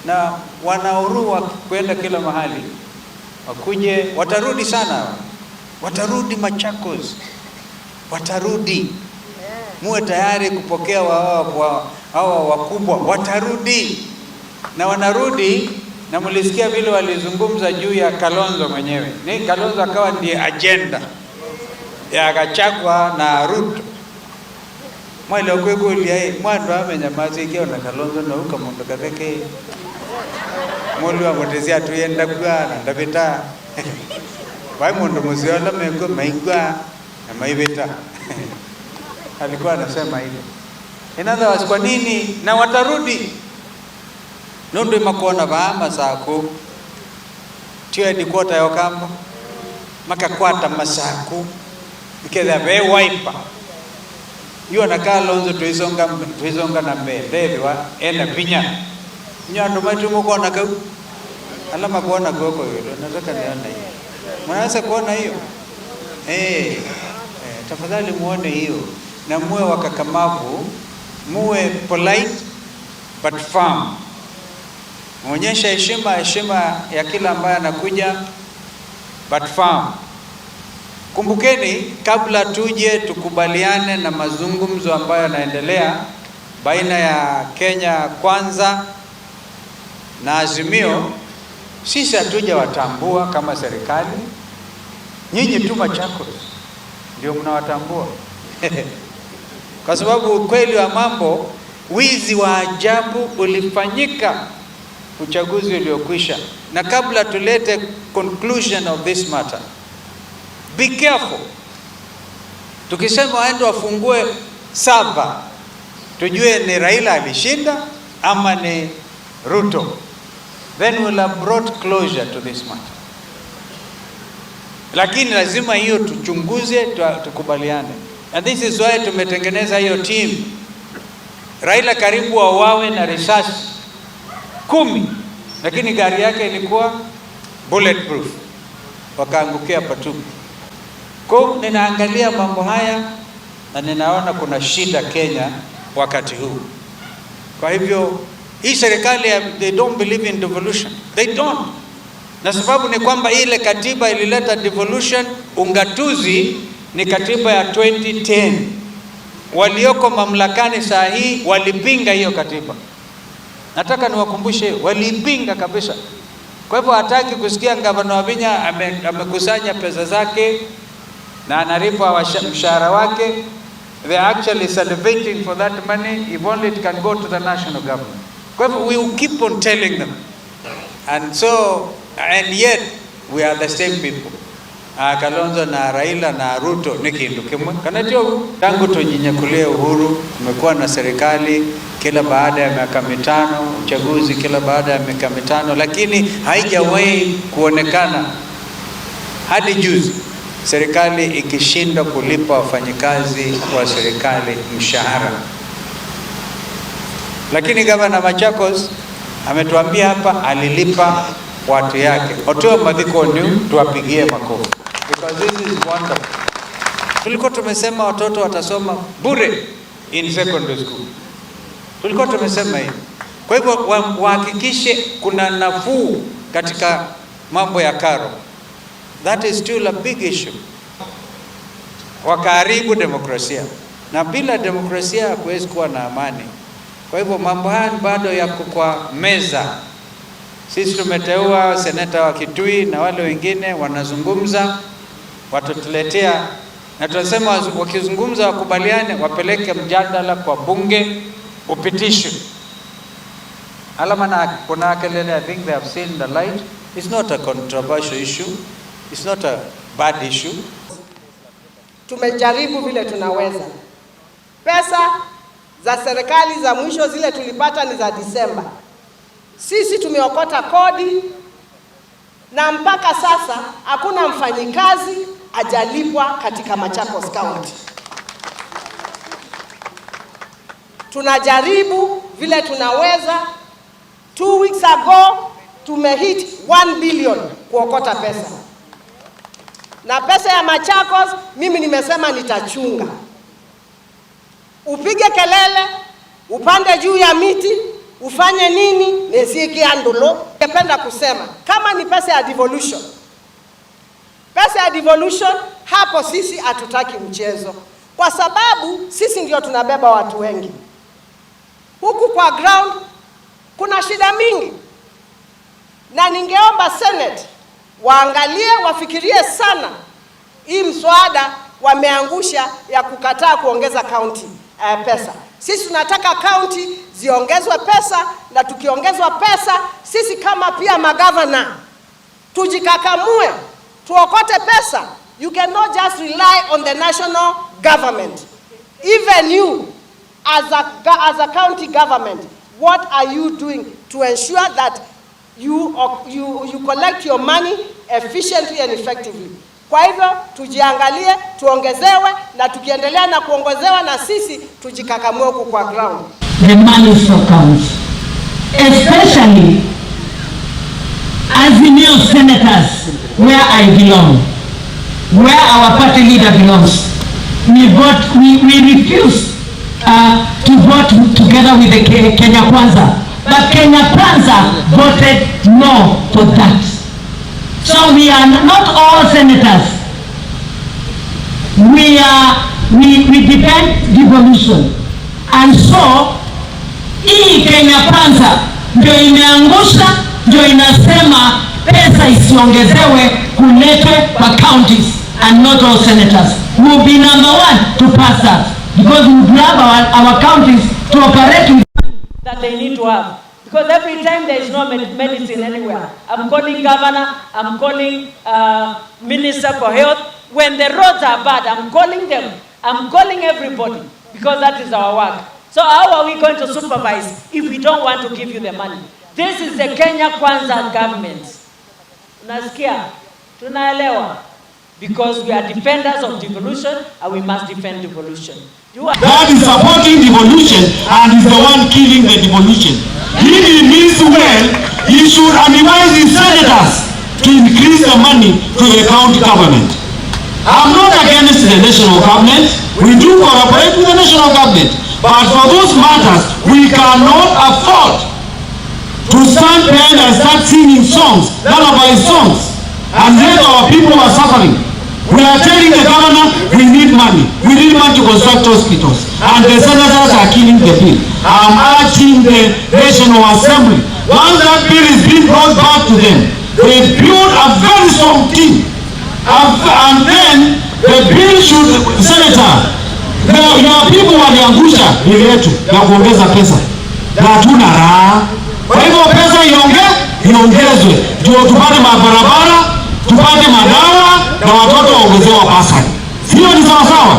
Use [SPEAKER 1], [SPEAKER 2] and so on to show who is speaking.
[SPEAKER 1] Na wanaorua kwenda kila mahali, wakuje, watarudi sana, watarudi Machakos, watarudi. Muwe tayari kupokea hawa wakubwa, watarudi na wanarudi. Na mlisikia vile walizungumza juu ya Kalonzo mwenyewe, ni Kalonzo akawa ndiye agenda ya Gachagua na Ruto. Mwele okwekulia mwandu amenyamazikia na Kalonzo na uka mundu katheke mulu amutezia tuyenda kwa na ndavita vai mundu muziola meko maigwa na maivita. Alikuwa anasema hivyo. In other words, kwa nini na watarudi nundu imakuona vaama saku tio headquarter yokamba makakwata masaku iketha ve waipa iyo na Kalonzo tuisonga na mbele wa ena vinya nyandu maitu mukona kau alama kuona koko hiyo nataka nione hiyo. Mnaweza kuona hiyo? Tafadhali muone hiyo na muwe wakakamavu, muwe polite but firm. Muonyeshe heshima, heshima ya kila ambaye anakuja, but firm. Kumbukeni, kabla tuje tukubaliane na mazungumzo ambayo yanaendelea baina ya Kenya Kwanza na Azimio, sisi hatujawatambua kama serikali. Nyinyi tu Machakos ndio mnawatambua. Kwa sababu ukweli wa mambo, wizi wa ajabu ulifanyika uchaguzi uliokwisha. Na kabla tulete conclusion of this matter, be careful. Tukisema waende wafungue saba, tujue ni Raila alishinda ama ni Ruto, then we'll have brought closure to this matter. Lakini lazima hiyo tuchunguze, tukubaliane. And this is why tumetengeneza hiyo team. Raila karibu auawe na risasi 10, lakini gari yake ilikuwa bulletproof, wakaangukia patupu. Kwa ninaangalia mambo haya na ninaona kuna shida Kenya wakati huu. Kwa hivyo hii serikali, they don't believe in devolution. They don't. Na sababu ni kwamba ile katiba ilileta devolution, ungatuzi ni katiba ya 2010. Walioko mamlakani saa hii walipinga hiyo katiba. Nataka niwakumbushe, walipinga kabisa. Kwa hivyo hataki kusikia gavana Wavinya amekusanya pesa zake na analipa mshahara wake. They are actually salivating for that money if only it can go to the national government. Kwa hivyo we will keep on telling them. And yet we are the same people. Kalonzo na Raila na Ruto ni kindu kimwe. Kanatio tangu tujinyakulie uhuru kumekuwa na serikali kila baada ya miaka 5, uchaguzi kila baada ya miaka 5, lakini haijawahi kuonekana hadi juzi serikali ikishindwa kulipa wafanyikazi wa serikali mshahara. Lakini gavana Machakos ametuambia hapa alilipa watu yake. Otuo Mathiko ni tuwapigie makofi. Because this is wonderful. Tulikuwa tumesema watoto watasoma bure in secondary school. Tulikuwa tumesema hivi. Kwa hivyo wahakikishe kuna nafuu katika mambo ya karo. That is still a big issue. Wakaharibu demokrasia, na bila demokrasia hakuwezi kuwa na amani. Kwa hivyo mambo haya bado yako kwa meza. Sisi tumeteua seneta wa Kitui na wale wengine wanazungumza, watatuletea, na tunasema wakizungumza wakubaliane, wapeleke mjadala kwa bunge upitishwe. Alama na kuna kelele, I think they have seen the light. It's not a controversial issue. It's not a bad issue.
[SPEAKER 2] Tumejaribu vile tunaweza. Pesa za serikali za mwisho zile tulipata ni za Disemba. Sisi tumeokota kodi na mpaka sasa hakuna mfanyikazi ajalipwa katika Machakos County. Tunajaribu vile tunaweza. 2 weeks ago tumehit 1 billion kuokota pesa. Na pesa ya Machakos mimi nimesema nitachunga. Upige kelele, upande juu ya miti, Ufanye nini? Nesikiandulo. Ningependa kusema kama ni pesa ya devolution, pesa ya devolution, hapo sisi hatutaki mchezo, kwa sababu sisi ndio tunabeba watu wengi huku kwa ground. Kuna shida mingi, na ningeomba Senate waangalie, wafikirie sana hii mswada wameangusha ya kukataa kuongeza county pesa. Sisi tunataka county ziongezwe pesa, na tukiongezwa pesa, sisi kama pia magavana tujikakamue, tuokote pesa. You cannot just rely on the national government. Even you as a county government, what are you doing to ensure that you collect your money efficiently and effectively? Kwa hivyo tujiangalie, tuongezewe, na tukiendelea na kuongezewa na sisi tujikakamue huku kwa ground.
[SPEAKER 3] The money for counts, especially Azimio senators, where I belong, where our party leader belongs. We vote, we refuse to vote together with the Kenya Kwanza. But Kenya Kwanza voted no for that. So we are not all senators. We defend devolution. And so, hii Kenya Kwanza ndio imeangusha, ndio inasema pesa isiongezewe kuletwe kwa counties, and not all senators. We will be number one to pass that because we would love our counties to operate with
[SPEAKER 4] that they need to have. Because every time there is no medicine anywhere, I'm calling governor, I'm calling minister for health. When the roads are bad, I'm calling them. I'm calling everybody because that is our work. So how are we going to supervise if we don't want to give you the money? This is the Kenya Kwanza government. Unasikia? Tunaelewa? Because we are defenders of devolution and we must defend devolution. You are
[SPEAKER 5] That is supporting devolution and is the one killing the devolution. If he means well, he should advise his senators to increase the money to the county government. I'm not against the national government. We do cooperate with the national government. But for those matters, we cannot afford to stand behind and start singing songs, lullaby songs, and yet our people are suffering. We are telling the governor we need money. We need money to construct hospitals. And the senators are killing the bill. I'm urging the National Assembly, once that bill is being brought back to them, they build a very strong team. And then the bill should, Senator, your people waliangusha bill yetu ya kuongeza pesa na hatuna raha. Kwa hivyo pesa iongezwe ndio tupate mabarabara, tupate madawa na watoto waongezewa basari. Sio ni sawa sawa?